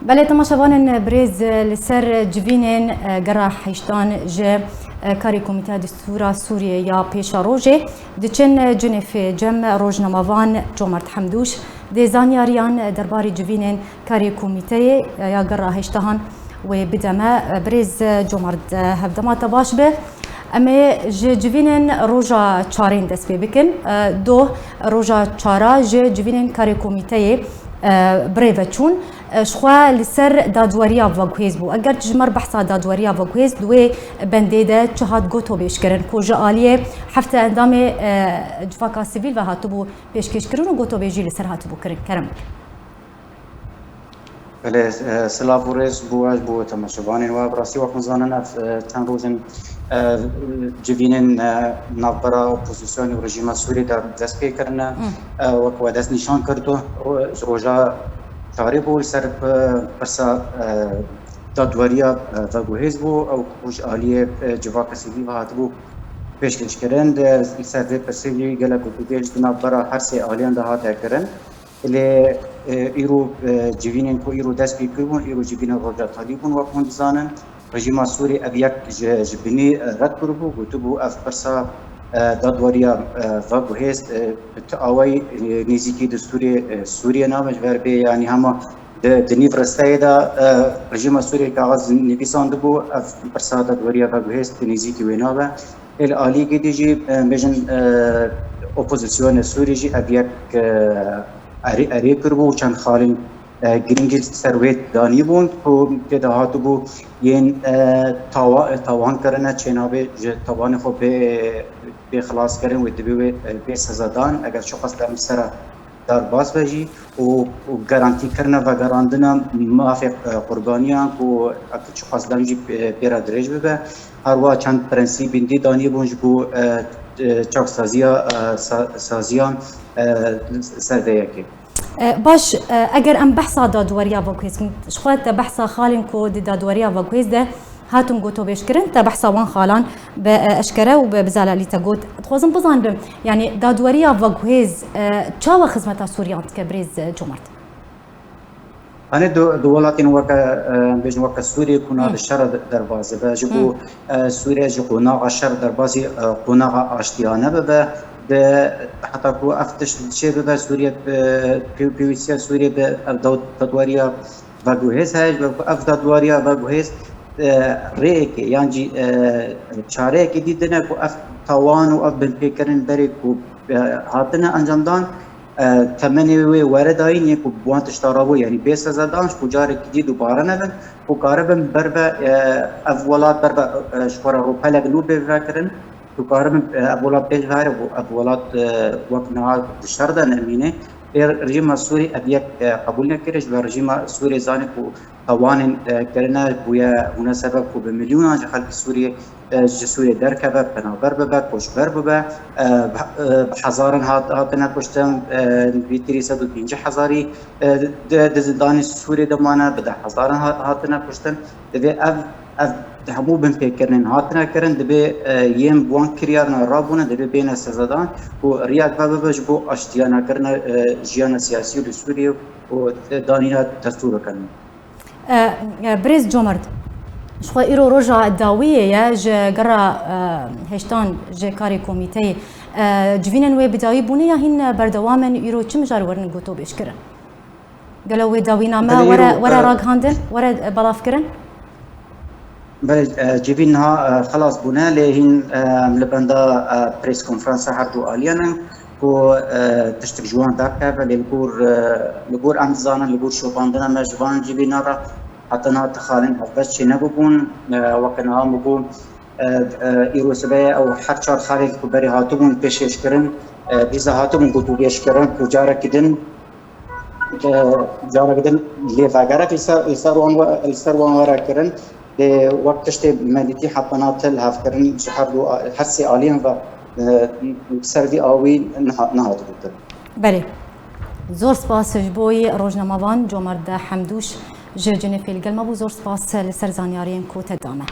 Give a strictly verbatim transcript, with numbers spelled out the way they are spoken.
Belê, temaşevanên birêz, li ser civînên, e, gera heştan ji, e, karê Komîteya Destûra Sûriyê ya Pêşerojê diçin, e, Cinêfê cem rojnamevan Comert Hemdûş dê zanyariyan derbarê civînên karê Komîteyê, e, ya gera heştahan wê bide me. E, birêz, e, Comert, e, hevdema te baş be. Em ê ji civînên roja çarên dest pê bikin. E, doh roja çara ji civînên karê Komîteyê, e, birêve çûn. E, ji xwe li ser dadweriya veguhêz bû. Eger tu ji me re behsa dadweriya veguhêz, di wê bendê de çi hat gotobêjkirin ku ji aliyê hefte endamê, e, civaka sivîl ve hatibû pêşkêşkirin û gotobêjî li ser hatibû kirin? Kerem. Belê, e, silav û rêz bo we, bo temaşevanên we. Bi rastî wek hûn zanin, ev, e, çend rojên, e, civînên, e, navbera opozîsyonê û rejîma Sûrî de dest pê kirine. Hmm. E, wek we dest nîşan kir, ro-, ji roja çarê bû li ser, e, pirsa, e, dadweriya, e, veguhêz bû. Ew ku ji aliyê, e, civaka sivîl ve hatibû pêşkêşkirin. Di, li ser vê pirsê jî gelek gotûbêj di navbera her sê aliyan de hate kirin. Lê, e, îro, e, civînên ku îro dest pê kiribûn, îro civînên rojda talî bûn, wek hûn dizanin. Rejîma Sûrî ev yek ji, ji binî, e, red kiribû, gotibû ev pirsa, e, dadweriya, e, veguhêz, e, bi tu awayî, e, nêzîkî destûrê, e, Sûriyê nabe, ji ber bê, yanî hema di, di nîv risteyê de, e, rejîma Sûriyê kaxiz nivîsandibû, ev pirsa dadweriya veguhêz di nêzîkî wê nabe. Ê li aliyekê dî jî, e, bêjin, e, opozisyonê Sûrî jî ev yek, e, erê, erê kiribû û çend xalên, e, girîng jî ser wê danîbûn ku tê de hatibû yên, e, tawa-, e, tawan kirine, çênabê ji tawanê xwe bê, bê xilaskirin, wê dibê wê, e, bê sezadan, eger çiqas dem li ser derbas be jî û, û garantîkirina vegerandina mafê, e, qurbaniyan ku ev çiqas dem jî pê, pê re dirêj bibe. Her wiha çend prensîbên dî danîbûn ji bo, e, e, çaksaziya, e, sa-, saziyan, e, ser vê yekê. E, baş, e, eger em behsa dadweriya veguhêz bikin, ji xwe te behsa xalên ku di dadweriya veguhêz de hatin gotobêjkirin, te behsa wan xalan bi, e, eşkere û bi, bi zelalî te got. Dixwazim bizanibim, yanî dadweriya veguhêz, e, çawa xizmeta Sûriyan dike, birêz, e, Comert? Hani di, di welatên weke, e, em bêjin weke Sûriyê ku na Hı. di şer de derbas dibe, ji bo, Hı. e, Sûriye ji qonaxa şer derbasî, e, qonaxa aştiyane bibe, di heta ku ev tişt çê bibe, Sûriye, e, pê-, pêwîstiya Sûriye bi ev dad-, dadweriya veguhêz heye, ji ber ku ev dadweriya veguhêz, e, rêyekê yan jî, e, çareyekê dî dine ku ev tawan û ev binpêkirin berê ku, e, hatine encamdan, e, temenê wê were dayîn yê ku bi wan tişta rabû, yanî bê sezadan, ji ku carekî dî dubare nebin, ku karibin berve, e, ev welat berve, e, ji xwe re rûpelek nû pê vekirin. Tu karibin, e, ev welat pêş ve here, ev welat, e, wek niha di şer de nemîne. Ê rejîma Sûrî ev yek, e, qebûl nekiriye, ji ber rejîma Sûrî zanî ku tawanên, e, kirine bûye hûne sebeb ku bi milyonan ji xelkê Sûriyê, e, ji Sûriyê derkeve, penaber bibe, koçber bibe, e, bi, e, bi hezaran hat-, hatine kuştin, e, nivîtirî sed û pêncî hezarî, e, di, di zindanê Sûriyê de mane, bi deh hezaran ha-, hatine kuştin. Divê ev, ev hemû binpêkirinên hatine kirin, divê, e, yên bi wan kiryarina rabûne, divê bêne sezadan ku riyek ve bibe ji bo aştiyanekirina, e, jiyana siyasî li Sûriyê û danîna destûreke nû. E, e, Birêz Comerd, ji xwe îro roja dawiyê ye ji gera, e, heştan ji karê komîteyê. E, civînên wê bi dawî bûne ya hîn berdewam in, îro çi mijar werin gotobêjkirin? Gelo wê dawîname Belê, were, îro, were e, ragihandin, were, e, belavkirin? Belê, e, civîn niha, e, xelas bûne, lê hîn, e, em li benda, e, prêskonferansa her du aliyan in ku, e, tiştek ji wan derkeve, lê li gor, e, li gor em dizanin, li gor şopandina me ji van civînan re heta niha ti xalên hevbeş çênebûbûn, e, weke niha min bû, e, e, îro sibehê ew her çar xalên ku berê hatibûn pêşkêşkirin, e, dîsa hatibûn gotûbêjkirin ku carekî din, e, careke din lêvegerek li ser, li ser wan we-, li ser wan were kirin. Lê wek tiştê medîtî heta niha til hevkirin ji her du a-, her sê aliyan ve, e, ser vî awî niha-, nehatibû kirin. Belê. Zor spas ji bo yî rojnamevan Comerd Hemdûş ji Cinêfê li gel me bû. Zor spas li ser zanyariyên ku te da me.